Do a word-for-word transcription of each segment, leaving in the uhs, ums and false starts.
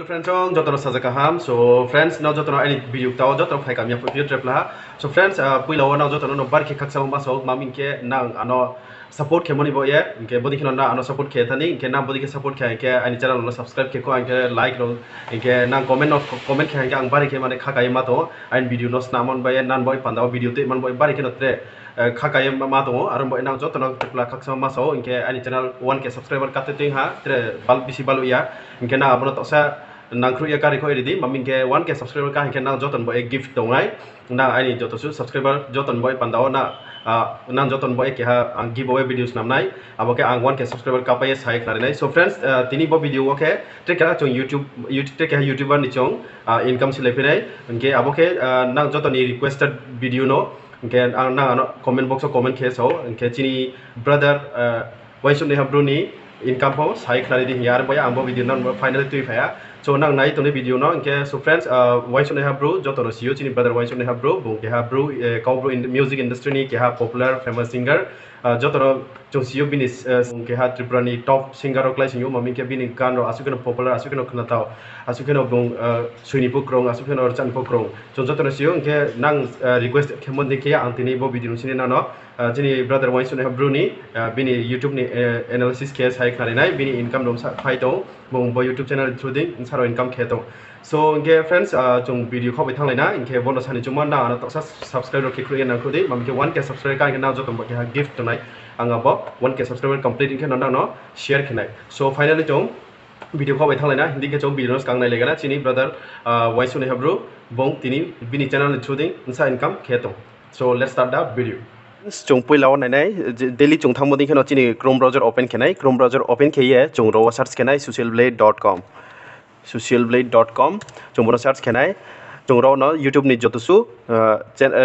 Friends, ang joto no saja kaham. So friends, nrao joto no aini video ktao joto no phai kamya phuh phi yo tre pla ha. So friends, poila wo nrao joto no no bari khe khakchangma ma sao, ma hing khe nang ano support khe mani bo ye, hing khe bodei khe no nang ano support khe thani, hing khe nang bodei khe support khe hing khe aini channel no subscribe khe kho, hing khe like rao, hing khe nang comment no comment khe hing khe ang bari khe mane khaka ye ma tong ou, aini video no snam man bai ye, nang bo ye panda wo video tui man bai ye bari khe no tre khaka ye ma tong ou. Aro bo ye nang joto no tre pla khakchangma ma sao, hing khe aini channel one K subscriber kate tui ha, tre bal bisi baluh ya, hing khe nang abo no taohsa nangkhruh ye kari kho ri di, ma hing khe one K subscriber ka hing khe nang joto ni bo ye gift tong nai. Nang aini joto suh subscriber joto ni bo ye panda wo nang joto ni bo ye keha ang giveaway video snam nai. Abo khe ang one K subscriber kapai ye sa ye khnari nai. So friends, tini bo video wo khe tre keha chung YouTube, tre keha YouTuber ni chung income silai phi nai. Hing khe abo khe nang joto ni requested video no, hing khe ang nang ano comment box wo comment khe sao, hing khe chini brother Uaingsouhnaiha Bru ni income pho sa ye khnari di hing ye, aro bo ye ang bo video nang finally tui phai ha. So nang nai tongnai video no, hing khe so friends, Uaingsouhnaiha Bru joto no si ou, chini brother Uaingsouhnaiha Bru, bung keha Bru, Kaubru music industry ni keha popular famous singer. Joto no chung si ou bini, bung keha Tripura ni top singer rao klái sing ou, ma hing khe bini gan rao asuh khe no popular, asuh khe no khnathao, asuh khe no bung soi ni pho krung, asuh khe no rchah ni pho krung. Chung joto no si ou, hing khe nang request khe mo dei khe ang tini bo video ni sini nang no chini brother Uaingsouhnaiha Bru ni bini YouTube ni analysis khe sa ye khnari nai, bini income rao bsa phai tong, bung bo YouTube channel through dei bsa rao income khe tong. So hing khe friends, chung video khaoh bai thannglai na, hing khe bo no sa ni choungmo nang ano taohsa subscribe rao khe khruh ye nangkhruh di, ma hing khe one K subscriber ka hing khe nang joto ni bo keha gift tongnai. Ang abo one K subscriber complete hing khe no nang no share khe nai. So finally chung video khaoh bai thannglai na, hing di khe chung video no skang nailai gana chini brother Uaingsouhnaiha Bru, bung tini bini channel ni through dei bsa income khe tong. So let's start the video. Chung poila wo nai nai, daily chung thanngmo dei khe no chini Chrome browser open khe nai, Chrome browser open khe ye chung ro wo search khe nai social blade dot com. Social blade dot com, chung bo no search khe nai. Chung ro no YouTube ni joto suh,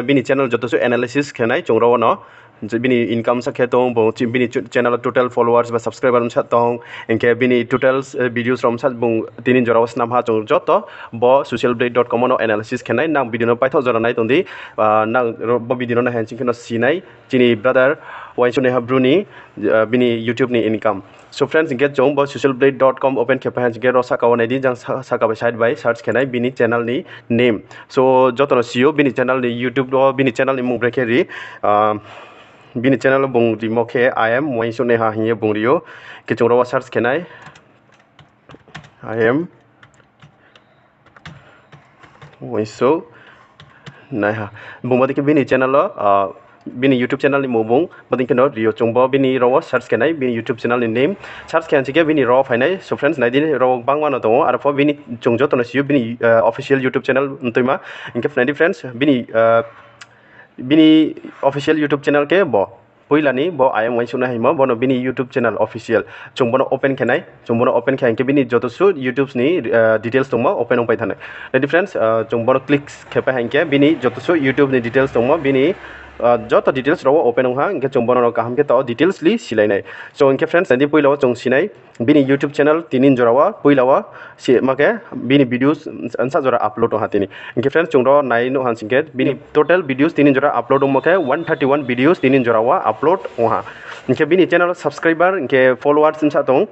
bini channel joto suh analysis khe nai chung ro wo no. Bini income sa khe tong, bini channel total followers ba subscriber bsa tong, hing khe bini total videos rao bsa bung tini jora wo snam ha, chung joto bo social blade dot com wo no analysis khe nai. Nang video no paithaoh jora nai tong di, nang bo video no nai ha sing khe no si nai chini brother Uaingsouhnaiha Bru ni bini YouTube ni income. So friends, hing khe chung bo social blade dot com open khe pai ha sing khe ro sahka wo nai di, jang sahka bai side bai search khe nai bini channel ni name. So joto no si ou bini channel ni YouTube wo bini channel ni mmung brekhe ri, bini channel wo bung rimo khe I am Uaingsouhnaiha hing ye bung ri ou. Khe chung ro wo search khe nai, I am Uaingsouhnaiha. Bung bodei khe bini channel wo, bini YouTube channel ni mmung bung bodei khe no ri ou. Chung bo bini ro wo search khe nai, bini YouTube channel ni name. Search khe ha sing khe bini ro wo phai nai. So friends, nai di, ro wo gbangma no tong ou. Aro pho bini, chung joto no si ou bini official YouTube channel mtuima. Hing khe nai di friends, bini official YouTube channel khe bo. Poila ni bo I am Uaingsouhnaiha hingmo, bo no bini YouTube channel official. Chung bo no open khe nai, chung bo no open khe hing khe bini joto suh YouTube ni details tongmo open ong pai thanng nai. Nai di friends, chung bo no click khe pai hing khe bini joto suh YouTube ni details tongmo, bini joto details rao wo open ong ha, hing khe chung bo no kaham khe taoh details li silai nai. So hing khe friends, nai di poila wo chung si nai, bini YouTube channel tini jora wo poila wo si ma khe bini videos bsa jora upload ong ha tini. Hing khe friends, chung ro nai nuh ha sing khe bini total videos tini jora upload ongmo khe one thirty one videos tini jora wo upload ong ha. Hing khe bini channel subscriber hing khe followers bsa tong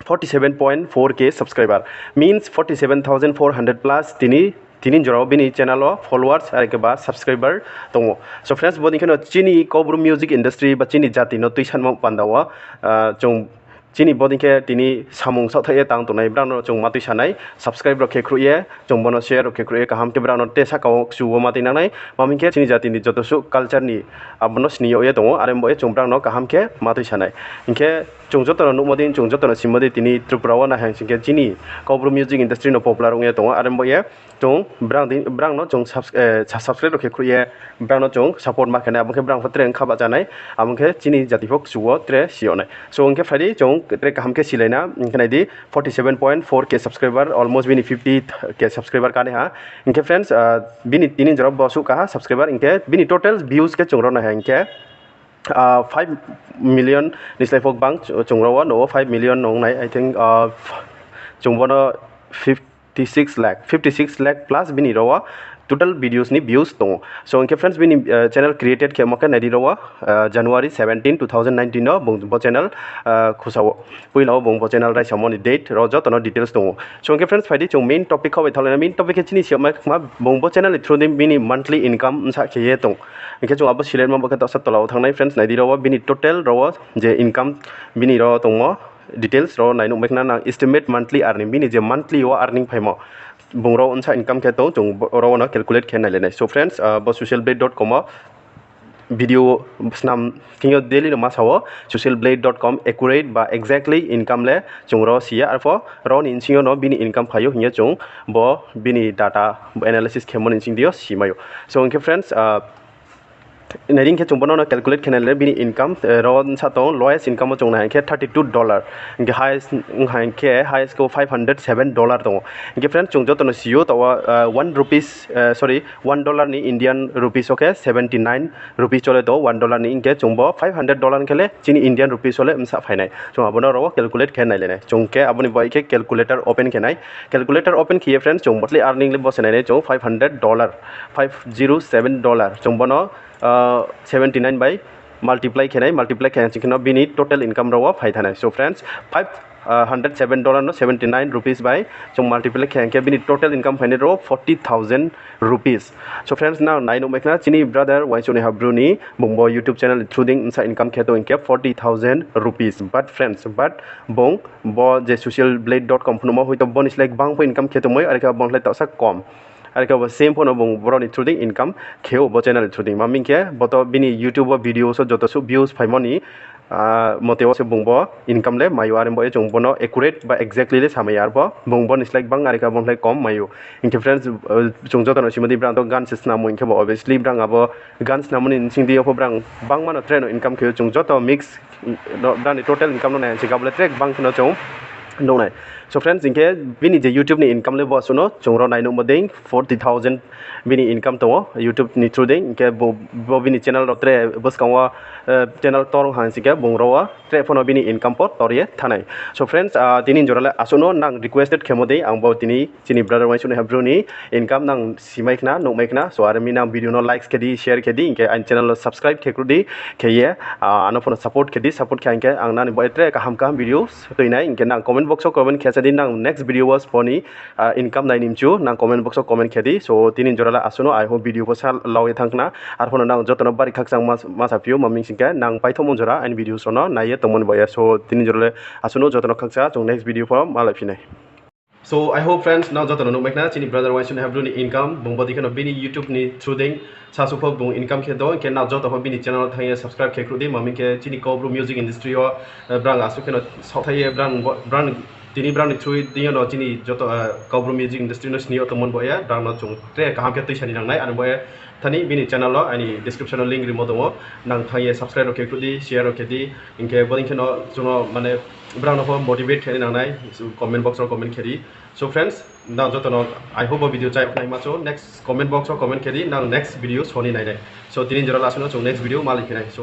forty seven point four K subscriber, means forty seven thousand four hundred plus tini, tini jora wo bini channel wo followers are khe ba subscriber tong ou. So friends, bodei khe no chini Kaubru music industry ba chini jati no tuisanmo panda wo, chung chini bodei khe tini samung saohthaih ye tang tongnai brang no chung ma tuisa nai, subscribe rao khe khruh ye, chung bo no share rao khe khruh ye, kaham khe brang no te sahka wo kchu wo ma tuinang nai, ma hing khe chini jati ni joto suh culture ni abo no sni yag ye tong ou, are bo ye chung brang no kaham khe ma tuisa nai. Hing khe chung joto no nuhmo dei, chung joto no simo dei, tini Tripura wo nai ha sing khe chini Kaubru music industry no popular ong ye tong ou, are bo ye chung brang no chung subscribe rao khe khruh ye, brang no chung support ma khe nai, abo khe brang pho tre ongkha bahcha nai, abo khe chini jati pho kchu wo tre si yag nai. So hing khe phai di chung tre kaham khe silai na, hing khe nai di forty seven point four K subscriber, almost bini fifty K subscriber kanai ha. Hing khe friends, bini tini jora bo suh kaha subscriber, hing khe bini total views khe chung ro nai ha hing khe five million ni slái pho gbang chung ro wo no five million ong nai, I think, chung bo no fifty six lakh, fifty six lakh plus bini ro wo total videos ni views tong ou. So hing khe friends, bini channel created khemo khe nai di ro wo, January seventeen, two thousand nineteen no bung bo channel khusa ou. Poila wo bung bo channel raisamo ni date ro joto no details tong ou. So hing khe friends, phai di chung main topic kho bai thanglai na. Main topic khe chini siyama kma bung bo channel ni through di bini monthly income bsa khe ye tong. Hing khe chung abo select ma bo khe taohsa tola wo thanng nai friends, nai di ro wo bini total ro wo je income bini ro tongmo details ro nai nuhmai khna nang estimate monthly earning, bini je monthly wo earning phaimo bung ro bsa income khe tong, chung ro wo no calculate khe nailai nai. So friends, bo social blade dot com wo video snam thing yo daily no ma sa wo, social blade dot com accurate ba exactly income le chung ro si ya, arpho ro ni bsing yo no bini income phai ou hing ye chung bo bini data analysis khemo ni bsing di yo si mai ou. So hing khe friends, nai di hing khe chung bo no no calculate khe nai le bini income ro bsa tong, lowest income wo chung nai hing khe thirty two dollar, hing khe highest, hing khe highest khe five hundred seven dollar tong ou. Hing khe friends, chung joto no si ou taoh wo one rupees, sorry, one dollar ni Indian rupees wo khe seventy nine rupees chole tong ou one dollar ni, hing khe chung bo five hundred dollar hing khe le chini Indian rupees wo le bsa phai nai. Chung abo no ro wo calculate khe nailai nai. Chung khe abo ni bai khe calculator open khe nai. Calculator open khe ye friends, chung monthly earning le bo se nai nai chung five hundred dollar, five zero seven dollar. Chung bo no seventy nine bai multiply khe nai, multiply khe ching khe no bini total income ro wo phai thanng nai. So friends, five hundred seven dollar no seventy nine rupees bai chung multiply khe hing khe bini total income phai nai ro forty thousand rupees. So friends, nang nai nuhmai khna chini brother Uaingsouhni Habru ni bung bo YouTube channel through di bsa income khe tong hing khe forty thousand rupees. But friends, but bung bo je social blade dot com phnuhmo hoito bo ni slái gbang pho income khe tongmai, are khe bo ni slái taohsa kom. Are khe bo same pho no bung boro ni through di income khe ou bo channel ni through di. Ma hing khe bo to bini YouTube wo video so joto suh views phaimo ni mote wo se bung bo income le mai ou, are bo ye chung bo no accurate ba exactly le samai ya, arpho bung bo ni slái gbang are khe bo ni slái kom mai ou. Hing khe friends, chung joto no simo di brang to gan se snamo, hing khe bo obviously brang abo gan snamo ni bsing di yo pho brang gbangma no tre no income khe ou, chung joto mix brang ni total income no nai hing khe abo le tre gbang khe no chung nuh nai. So friends, hing khe bini je YouTube ni income le bo asuh no chung ro nai nuhmo dei forty thousand bini income tong ou YouTube ni through di, hing khe bo bini channel ro tre buskang wo channel tor ong ha hing khe bung ro wo tre pho no bini income pho tor ye thanng nai. So friends, tini jora le asuh no nang requested khemo dei ang bo tini chini brother Uaingsouhni Habru ni income nang simai khna, nuhmai khna. So are mi nang video no likes khe di, share khe di, hing khe aini channel no subscribe khe khruh di, khe ye ano pho no support khe di, support khe hing khe ang nani bo ye tre kaham kaham video tui nai. Hing khe nang comment box wo comment khe sa di nang next video wo sbo ni income nai ni mchu nang comment box wo comment khe di. So tini jora le asuh no, I hope video pho sa lau ye thanng khna. Arpho no nang joto no bari khakchang ma saphi ou, ma hing khe nang paithohmo jora aini video so no nai ye tongmo ni bo ye. So tini jora le asuh no, joto no khakchang, chung next video pho malaiphi nai. So I hope friends, nang joto no nuhmai khna chini brother Uaingsouhni Habru ni income, bung bo dei khe no bini YouTube ni through di sasuh pho bung income khe tong, hing khe nang joto pho bini channel wo thanng ye subscribe khe khruh di, ma hing khe chini Kaubru music industry yo brang asuh khe no saohthai ye, tini brang ni through di yo no chini joto Kaubru music industry no sini yo tongmo ni bo ye, brang no chung tre kaham khe tuisa ni nang nai, are bo ye thani bini channel wo aini description wo link rimo tong ou, nang thanng ye subscribe rao khe khruh di, share rao khe di, hing khe bo dei khe no chung no mane brang no pho motivate khe nai nang nai, comment box wo comment khe di. So friends, nang joto no I hope bo video chai naima chu, next comment box wo comment khe di, nang next video so ni nai nai. So tini jora le asuh no, chung next video malaiphi nai. So